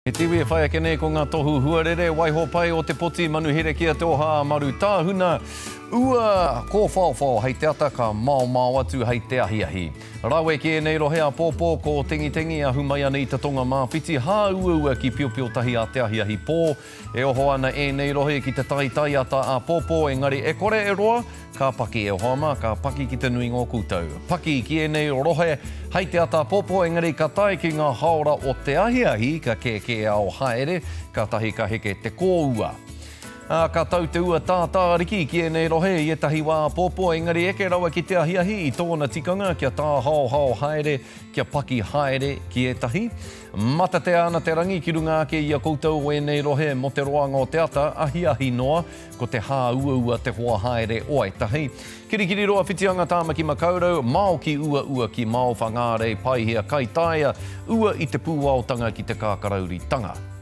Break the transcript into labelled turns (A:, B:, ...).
A: He tiwi e whai ake nei ko ngā tohu huarere, waiho pai o te poti manuherekia te oha a Marutāhuna, ua kōwhaowhao hei te ata ka maomao atu hei te ahiahi. Rawe ki ēnei rohe āpōpō ko Tengitengi ahu mai ana i te tonga māwhiti, hāuaua ki Piopiotahi a te ahiahi pō. E oho ana ēnei rohe ki te taitai ata āpōpō engari e kore e roa, Ka paki e hoa mā, ka paki ki te nuinga o koutou. Paki ki ēnei rohe hei te ata pōpō engari ka tae ki ngā haora o te ahiahi ka kēkēao haere, kātahi ka heke te kōua. Ā, ka tau te ua tātāriki ki ēnei rohe i ētahi wā pōpō engari eke rawa ki te ahiahi i tōna tikanga kia tāhaohao haere, kia paki haere ki ētahi. Matatea ana te rangi ki runga ake i a koutou o ēnei rohe mō te roanga o te ata, ahiahi noa, Ko te hāuaua te hoa haere o ētahi. Kirikiriroa Whitianga Tāmaki Makaurau, Mao ki Uaua ki Mao Whangārei Paihia Kaitaia, Ua i te pūaotanga ki te kākarauritanga.